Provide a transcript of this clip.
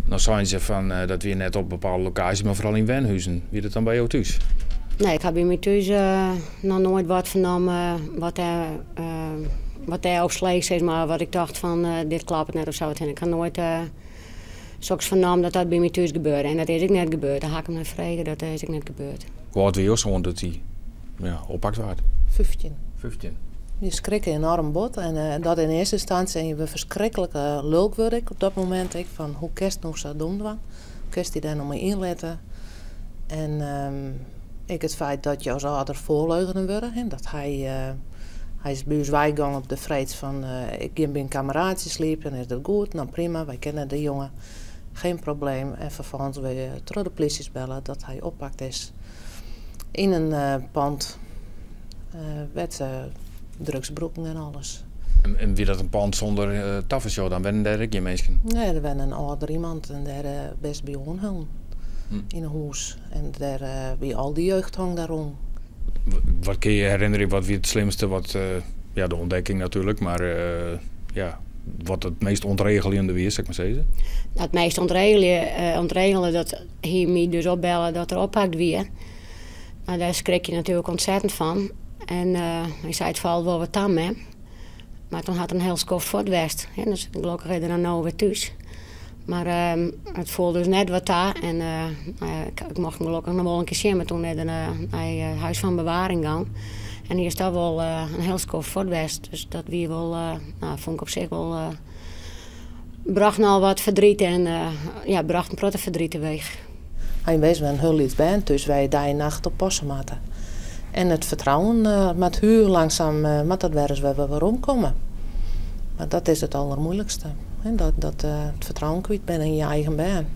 No seine se fan dat wie net op bepaalde lokaasjes, mar foaral yn wenhuzen. Wie dat dan by jo thús? Nee, ik ha by my thús noch noait wat fernommen wat dêr, wat dêr op sleech, sis mar. Wat ik tocht fan dit kloppet net of sa. Ik ha noait soks fernommen dat dat by my thús gebeurde. En dat is ek net gebeurd. Dêr ha ik him nei frege, dat is ek net gebeurd. Hoe âld wie jo soan doe't hy ja, oppakt waard? 15. 15. Je schrikken enorm bot en dat in eerste instantie en je wurdt ferskriklik lulk wurd ik op dat momint ek fan hoe kinst no sa dom dwaan? Hoe kinst dy dêr no mei ynlitte? En ek it feit dat je as âlder foarleugene wurde, hè, dat hy, hy is by ús weigongen op de freed fan ik gean by in kameraadsje sliepen, is dat goed? No prima, wy kenne de jonge, geen probleem. En ferfolgens wurde je troch de plysjes belle dat hy oppakt is yn in pand wêr't drugs brûken en alles. En wie dat in pand sûnder tafersjoch? Dan wennen dêr ek gjin minsken? Nee, der wenne in âlder iemand en dêr bist by oanholden yn 'e hûs. En dêr wie al dy jeugd hong dêr rûn. Wat kinne je herinnerje, wat wie it slimste? Wat, ja, de ûntdekking natuerlik, mar ja, wat it meast ûntregeljende wie, sil ik mar sizze? No, it meast ûntregele dat hy my dus opbelle dat er oppakt wie. No, dêr skrik je natuerlik ûntsettend fan. En hy sei, it falt wol wat ta, mem. Mar toen hat er in hiel skoft fuort west. Dus gelokkich is er dan no wer thús. Mar it foel dus net wat ta en no ja, ik mocht him gelokkich noch wol in kear sjen, mar toen is er nei huis van bewaring gong. En hy is toch wol in hiel skoft fuort west. Dus dat wie wol, no, fûn ik op sich wol, brocht nochal wat verdriet en ja, brocht in protte verdriet teweech. Hy wist wer in hiel lyts bern thús wêr je dei en nacht op passe moatte. En it fertrouwen moat hiel langsum moat dat wer ris wer weromkomme. Mar dat is it aldermoeilikste. Dat it fertrouwen kwyt binne yn je eigen bern.